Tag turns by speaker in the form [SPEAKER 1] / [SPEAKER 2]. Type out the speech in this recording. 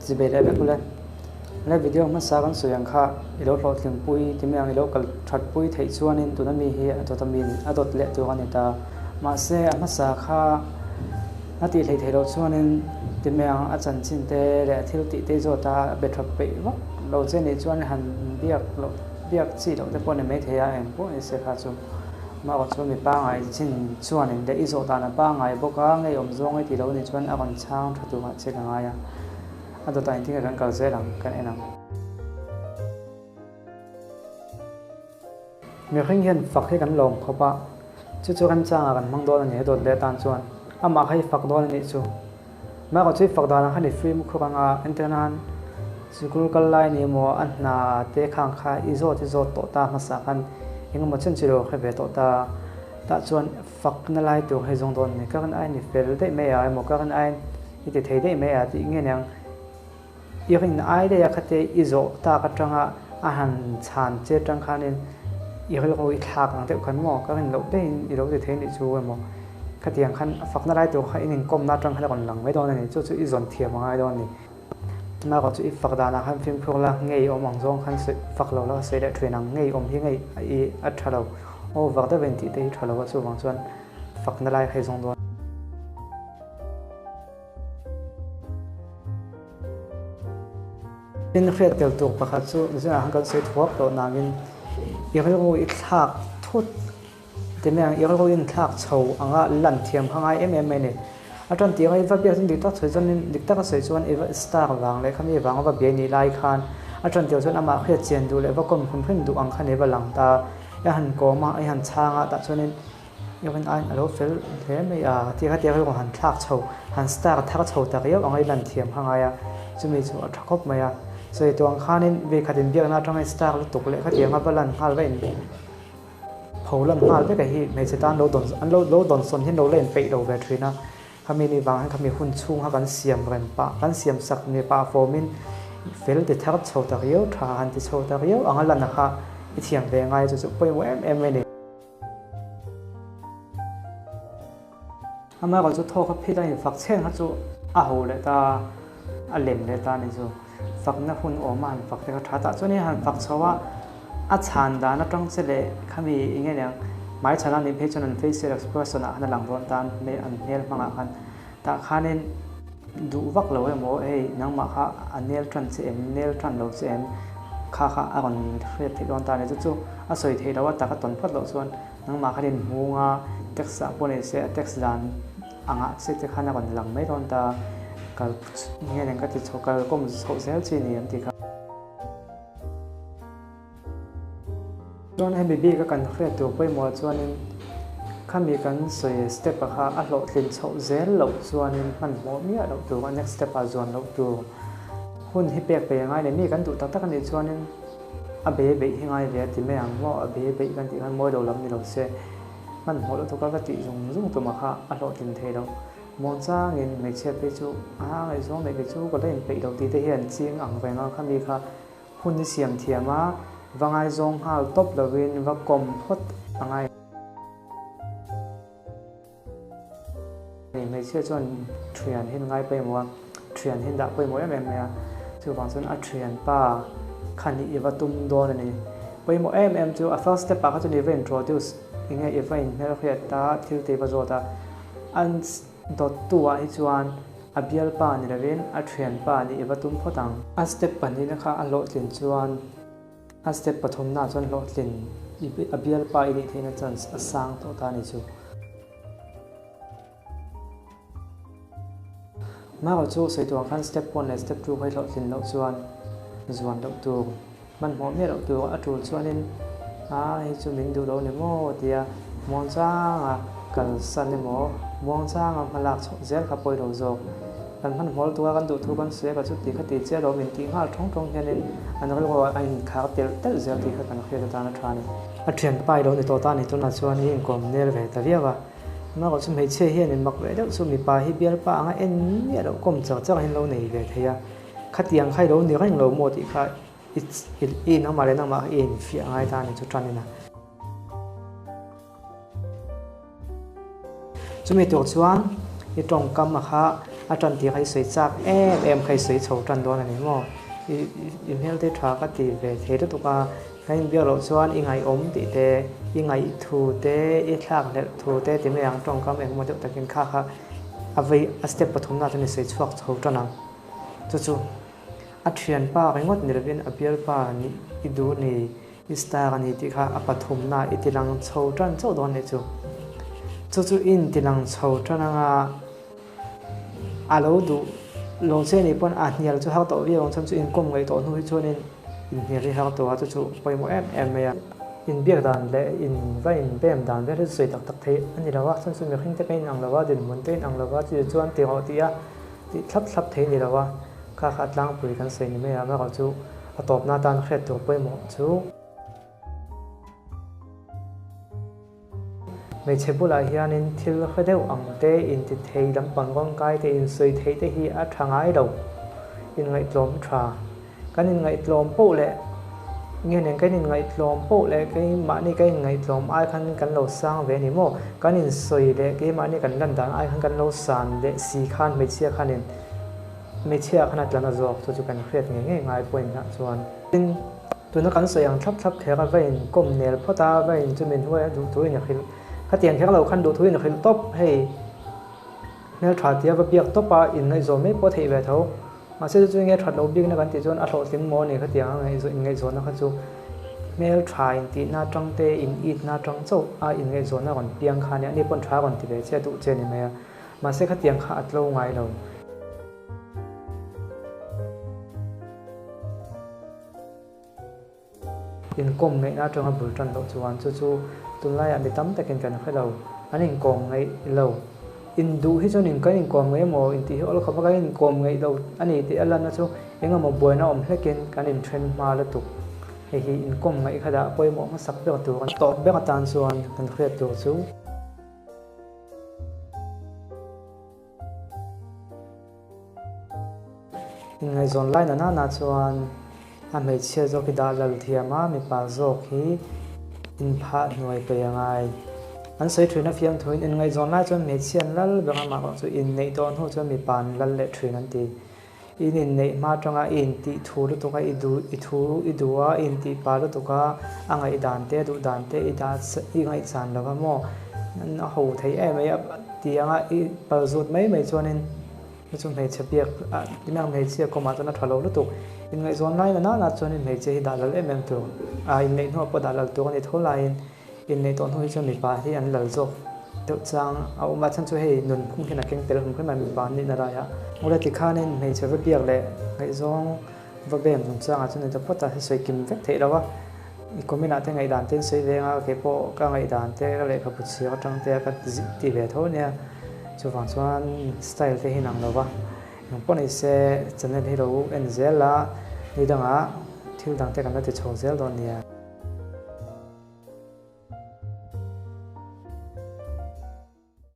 [SPEAKER 1] Chibei leh vek ule. Le video hmasa kan sawi ang kha i lo hlawhtling pui ti mai ang i lo kal that pui theih chuanin tuna mi hi a dawt a mi a dawt leh tur a ni ta. Mahse a hmasa kha a tih hleih theih loh chuanin ti mai ang a chanchin te leh a thil tih te i zawt a a be tha peih vak lo che nih chuan han biak loh biak chi loh te pawh ni mai thei a eng pawh ni se kha chu. Mah chuan mi pangngai chin chuanin leh i zawh dan a pangngai bawk a, ngeiawm zawng i ti lo nih chuan a rawn chhang tha turah che ka ngai a, a dawtah engtin nge kan kal zel ang kan en ang. Mihring hian fak hi kan lawm khawp a, chu chu remchangah kan hmang dawn a ni a dawt leh atan chuan amah kha i fak dawn a nih chu. Mah chu i fak danah khan i fimkhur ang a, entir nan sikul kal lai ni emaw a hna te khang kha i zawt i zawt tawh ta hmasa khan eng emaw chen chu i lo hre ve tawh ta. Tah chuan fakna lai tur hei zawng dawn a ni. Ka rin aiin i fel daih mai a emaw ka rin aiin i ti thei daih mai a tih nge niang. I rin ai daih a khate i zawh tak atanga a han chhan che atang khanin i rilru i thlak ang deuh khan maw ka rin loh daihin i lo ti thei nih chu emaw khatiang khan fakna lai tur kha in inkawmna atang khan a rawn lang mai dawn a ni. Chu chu i zawn thiam a ngai dawn a ni. Tunah chu i fak danah khan fimkhur la ngei awm ang zawng khan sawi fak lo la ka sawi leh thin ang ngei awm hi ngei i a tha lo over deuh in tih te hi tha lo a chuvang chuan fakna lai kha i zawng dawn. Tin hriat tel tur pakhat chu zingah khan kan sawi thuak tawh nangin i rilru i thlak thut ti mai ang i rilru in thlak chho anga lan thiam kha ngai em em mai a ni. A tan tih anga i va biak chuan dik tak sawi chuan dik taka sawi chuan i va star vang leh khami vanga va biai nih lai khan a tan tih chuan amah hriat chian duh leh va kawm hrim hrim duh ang khan i va lang ta. I han kawm a i han chhang a tah chuanin I rawn aiin a lo fel hle mai a, tia kha tia rilru han thlak chho, han star thar chho tak riau ang a i lan thiam kha ngai a, chumi chu a tha khawp mai a. Sawi tawh ang khanin vei khat inbiakna atanga i star lutuk leh khatiang a va lan nghal va in pho lan nghal vek a hi hmeichhe tan lo dawn an lo lo dawnsawn hian lo la inpeih lo ve thin a, khami ni vang hian khami hun chhung kha kan siam rem pah kan siam sak ni pah fawmin fel ti thar chho ta riau tha han ti chho ta riau ang a lan a kha i thiam ve ngai chu chu pawimawh em em mai a ni. Amaherawh chu thawk a phit a infak chhen kha chu a ho leh ta, a lem leh ta a ni chu. Fakna hun awm a han fak te kha tha tah chuan in han fak chho a, a chhan dan atang che leh khami eng nge niang hmai chhan a nih phei chuan an facial expression ah khan a lang dawn tan an hmel hmangah khan tah khanin duh vak lo emaw hei nangmah kha a nel tan che em nel tan lo che em kha kha a rawn hriat theih dawn ta a ni chu chu a sawi theih loh a tak a tawn phawt loh chuan nangmah khan inhmung a text ah pawh ni se a text dan angah che te khan a rawn lang mai dawn ta kal nge nen ka ti chho kal kawm chhoh zel chi ni an tih kha. Chuan hemi bik a kan hriat tur pawimawh chuanin khami kan sawi step a kha a hlawhtlin chhoh zel loh chuanin hmanhmawh miah loh tur a next step ah zuan loh tur hun hi pek ve ngai leh mi kan duh tak tak a nih chuanin a be beih hi ngai ve a ti mai ang maw a be beih kan tih khan mawi lo lam ni lo se hmanhmawh loh tuk a va tih zung zung tumah kha a hlawhtlin thei loh muangchangin hmeichhia phei chu a ngaihzawng neih te chu ka la inpeih loh tih te hian ching ang reng a khami kha Hun i siam thiam a, va ngaizawng nghal tawp lovin va kawm phawt a ngai. Hmeichhia chuan thian hi ngai pawimawh a, thian hi dah pawimawh em em mai a, chuvang chuan a thianpa khan i va tum dawn a ni. Pawimawh em em chu a first step ah kha chuan i va introduce eng nge i va inhmelhriat ta thil te i va zawt a, an Dawttu ah hi chuan a bialpa ni lovin a thianpa nih i va tum phawt ang. A step pahnihna kha a hlawhtlin chuan a step pathumna ah chuan hlawhtlin i a bialpa i nih theihna chance a sang tawh ta a ni chu. Hmarawh chu sawi tur ang khan step one leh step two kha i hlawhtlin loh chuan zuan loh tur. Hmanhmawh miah loh tur a tul chuanin a hei chu min duh lo ni maw tia muangchanga kalsan emaw muangchanga hma lak chhoh zel kha pawi lo zawk. Kan hmanhmawh lutuk a kan duh thu kan sawi a ka chu ti kha ti chiah lo min tih nghal thawng thawng hianin an rilru ah a inkhar telh telh zel tih kha kan hriat atan a tha a ni. A thianpa i lo ni tawh ta ni tunah chuan i inkawm nel ve ta viau a, amaherawh chu hmeichhia hian in mak ve deuh chu mipa hi bialpa anga en miah loh kawm char char hian lo nei ve thei a. Khatiang kha i lo ni reng lo maw tih kha i nangmah leh nangmah kha i infiah ngai ta a ni chu tan ina. Chumi tur chuan i tawngkam a kha A tan tih kha i sawi chak em em kha i sawi chho tan dawn a ni maw? I i hmel te tha ka ti ve thei lutuk a, kan inbiak loh chuan i ngaihawm tih te, i ngaih thu te, i thlak hlelh thu te ti mai ang tawngkam engemaw deuh takin kha kha a vei a step pathumna chuan i sawi chhuak chho tan ang. Chu chu a thianpa ringawt ni lovin a bialpa nih i duh ni. I star a ni tih kha a pathumna i tilang chho tan chauh dawn leh chu. Chu chu i intilang chho tan anga a lo duh lo che nih pawn a hnial chu har tawh viau ang chuan chu inkawm ngaih tawh hnu hi chuanin inhnial hi har tawh a, chu chu pawimawh em em mai a. Inbiak dan leh in va inbem dan vel hi chu sawi tak tak theih a ni lo a, chuan chu mihring te ka inang lo a, dinhmun te inang lo a, chu chuan ti rawh tih a tih thlap thlap theih a ni lo a, kha kha a tlangpui kan sawi ni mai a, amaherawhchu A tawpna atan hriat tur pawimawh chu hmeichhe bulah hianin thil hre deuh ang te, inti thei lampang rawngkai te, insawi theih te hi a tha ngai lo. Inngaihtlawm tha. Kan inngaihtlawm poh leh nge nen kan inngaihtlawm poh leh keimahni kan inngaihtlawm ai khan kan lo sang ve a ni maw? Kan insawi leh keimahni kan lan dan ai khan kan lo san leh si khan hmeichhia khanin Hmeichhia khan a tlan a zawk chu chu kan hriat ngei ngei ngai point ah chuan. Tin, tuna kan sawi ang thlap thlap kher a va in kawm nel phawt a, va in chu min huai a duh thu in a hrilh. Khatiang kher lo khan duh thu in a hrilh tawp, hei hmeltha tia va biak tawp a in ngaihzawn mai pawh a theih ve tho. Mahse chu chu nge that loh bikna kan tih chuan a hlawhtling maw a ni khatiang a in ngaihzawnna kha chu hmeltha in tihna atang te in itna atang chauh a in ngaihzawnna rawn piang kha a nia, ani pawn tha rawn ti ve che a duh che a ni mai a. Mahse khatiang kha a tlo ngai lo. Inkawm ngaihna atanga bul tan loh chuan chu chu tunlaiah mi tam takin kan hre lo, an inkawm ngaih lo. Induh hi chuan in kan inkawm ngaih emaw intih hi awlkhawp a, kan inkawm ngaih lo a ni tih a lanna chu eng emaw buaina awm hlekin kan inthen hma lutuk. Hei hi inkawm ngaih kha dah pawimawh hmasak ber tur a ni. Tawp ber atan chuan kan hriat tur chu. Inngaihzawn lai na nana chuan a hmeichhia zawk hi dah lal thiam a, mipa zawk hi inphah hnuai peih a ngai. An sawi thin a fiamthuin inngaihzawn lai chuan hmeichhia an lal ber a, mah erawh chu inneih tawh hnu chuan mipa an lal leh thin an ti. In inneih hma atanga i intih thu lutuk a, i duh i thu i duh a, i intih pa lutuk a, a ngaihdan te a duh dan te i dah i ngaihchan lo va maw? A ho thei em mai a ti anga i pal zut mai mai chuanin chu chu hmeichhe biak ah tinang hmeichhia kawmah chuan a tha lo lutuk. Inngaihzawn lai na nana chuanin hmeichhia hi dah lal em em tur a, inneih hnuah pawh dah lal tur a ni tho laiin Inneih tawh hnu hi chuan mipa hi an lal zawk deuh chang a awm a, chhan chu hei nunphung hian a keng tel hum hrim a mipa an nihna laiah. Awle tikhanin hmeichhe va biak leh ngaihzawng va bem chung changah chuan ni ta phawt a, hei sawi kim vek theih lo a, i comment ah te ngaihdan te an sawi veng a, kei pawh ka ngaihdan te ka lehkhabu chhiar atang te a ka ti ve tho ania, chuvang chuan style te hi inang lo va, engpawh ni se channel hi lo en zel a, ni dangah thil dang te kan la ti chho zel dawn nia.